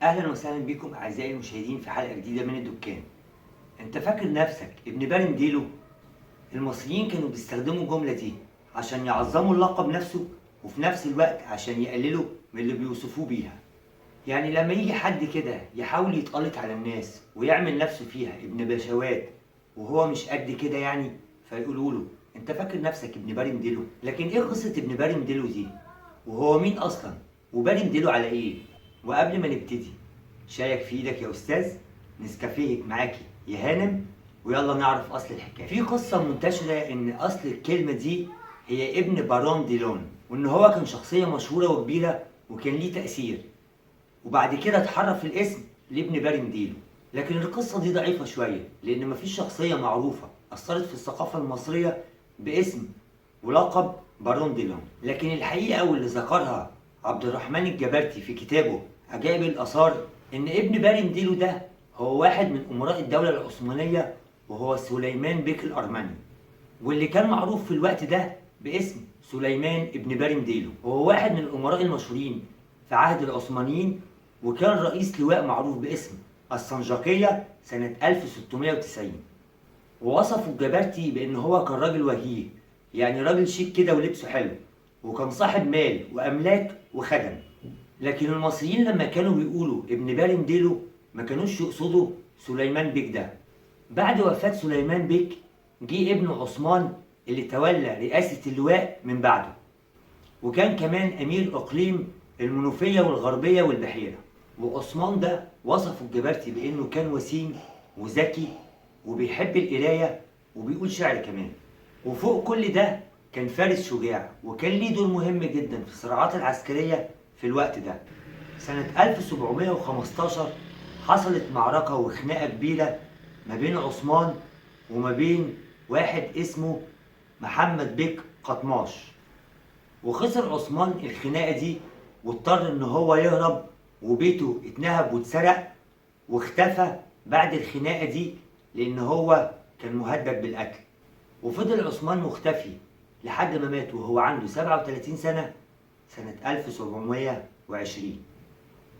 اهلا وسهلا بكم اعزائي المشاهدين في حلقة جديدة من الدكان. انت فاكر نفسك ابن بارنديلو؟ المصريين كانوا بيستخدموا الجملة دي عشان يعظموا اللقب نفسه، وفي نفس الوقت عشان يقللوا من اللي بيوصفوه بيها. يعني لما يجي حد كده يحاول يتقلط على الناس ويعمل نفسه فيها ابن باشوات وهو مش قد كده يعني، فيقولوا له انت فاكر نفسك ابن بارنديلو. لكن ايه قصة ابن بارنديلو دي؟ وهو مين اصلا؟ وبارنديلو على ايه؟ وقبل ما نبتدي، شايك في ايدك يا استاذ، نسكافيهك معاكي يا هانم، ويلا نعرف اصل الحكاية. في قصة منتشرة ان اصل الكلمة دي هي ابن بارون ديلون، وان هو كان شخصية مشهورة وكبيره وكان ليه تاثير، وبعد كده اتحرف الاسم لابن بارنديلو. لكن القصة دي ضعيفة شوية، لان مفيش شخصية معروفة اثرت في الثقافة المصرية باسم ولقب بارون ديلون. لكن الحقيقة واللي ذكرها عبد الرحمن الجبرتي في كتابه عجائب الاثار، ان ابن بارنديلو ده هو واحد من امراء الدولة العثمانية، وهو سليمان بيك الارمني، واللي كان معروف في الوقت ده باسم سليمان ابن بارنديلو. وهو واحد من الامراء المشهورين في عهد العثمانيين، وكان رئيس لواء معروف باسم السنجقية سنة 1690. ووصفه الجبرتي بأن هو كان راجل وجيه، يعني راجل شيك كده ولبسه حلو، وكان صاحب مال وأملاك وخدم. لكن المصريين لما كانوا بيقولوا ابن بارنديلو ما كانوش يقصدوا سليمان بيك ده. بعد وفاة سليمان بيك جه ابن عثمان اللي تولى رئاسة اللواء من بعده، وكان كمان أمير إقليم المنوفية والغربية والبحيرة. وعثمان ده وصفه الجبرتي بأنه كان وسيم وذكي وبيحب القراية وبيقول شعر كمان، وفوق كل ده كان فارس شجاع، وكان ليه دور مهم جدا في الصراعات العسكرية في الوقت ده. سنة 1715 حصلت معركة وخناقة كبيرة ما بين عثمان وما بين واحد اسمه محمد بيك قطماش، وخسر عثمان الخناقة دي واضطر ان هو يهرب، وبيته اتنهب واتسرق، واختفى بعد الخناقة دي لان هو كان مهدد بالقتل. وفضل عثمان مختفي لحد ما مات وهو عنده 37 سنة سنة 1720.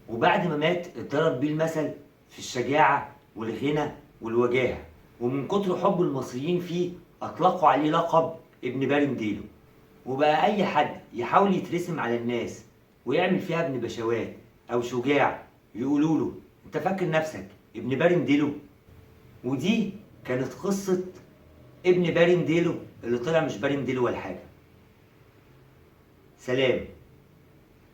وبعد ما مات اتضرب بيه المثل في الشجاعة والغنى والوجاهة، ومن كتر حب المصريين فيه أطلقوا عليه لقب ابن بارنديلو. وبقى أي حد يحاول يترسم على الناس ويعمل فيها ابن بشوات أو شجاع يقولوا له أنت فاكر نفسك ابن بارنديلو. ودي كانت قصة ابن بارنديلو اللي طلع مش بارنديلو ولا حاجة. سلام.